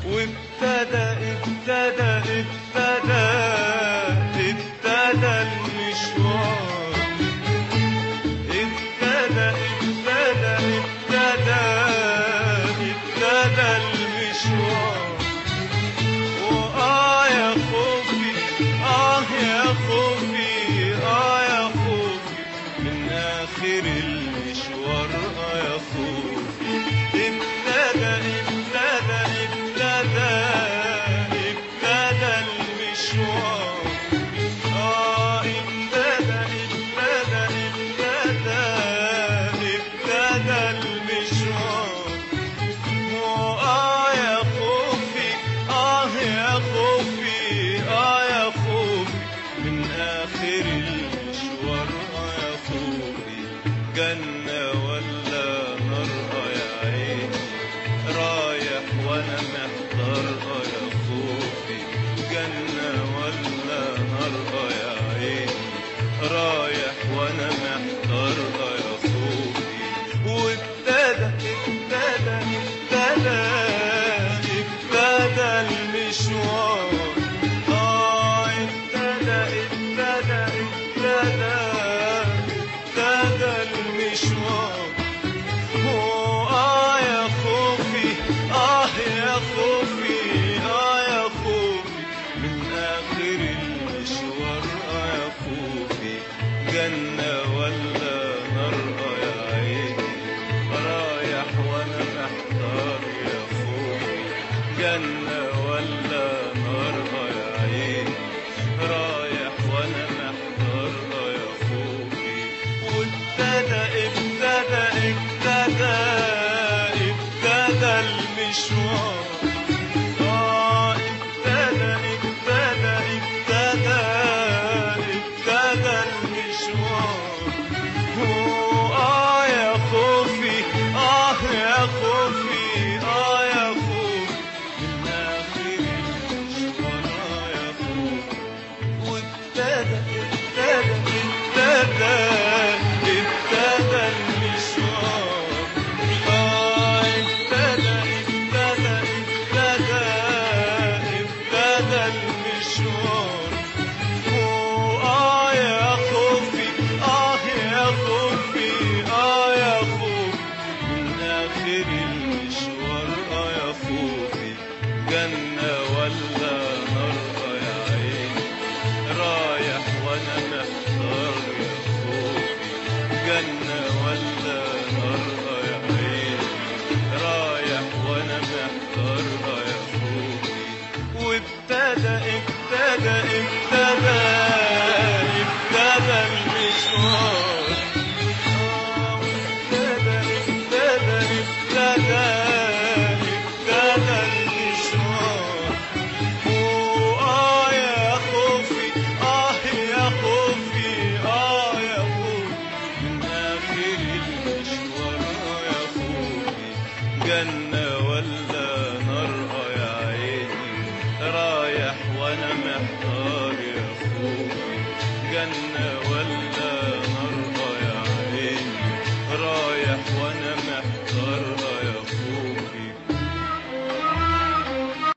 وابتدى ابتدى ابتدى ابتدى المشوار، ابتدى ابتدى ابتدى ابتدى المشوار. وآه يا خوفي، آه يا خوفي، آه يا خوفي من آخر المشوار، آه يا خوفي. ابتدى ابتدى ابتدى ابتدى المشوار، ابتدى ابتدى ابتدى ابتدى المشوار. وآه يا خوفي، آه يا خوفي، آه يا خوفي من آخر المشوار، آه يا خوفي. جنة ولا نار يا عيني، رايح وانا محتار يا خوفي. جنة ولا نار يا عيني، رايح وانا محتار يا خوفي. وابتدى ابتدى ابتدى ابتدى المشوار، ابتدى ابتدى ابتدى ابتدى المشوار. آه يا خوفي، آه يا خوفي، آه يا خوفي من آخر المشوار، آه يا خوفي. جنة ولا نار يا عيني، رايح وأنا محتار يا خوفي. جنة ولا نار يا عيني، رايح وأنا محتار يا خوفي. وابتدى ابتدى ابتدى ابتدى المشوار، ابتدى ابتدى ابتدى ابتدى المشوار. آه يا خوفي، آه يا خوفي، آه يا خوفي من آخر المشوار، آه يا خوفي. وابتدى ابتدى ابتدى ابتدى المشوار، ابتدى ابتدى ابتدى ولا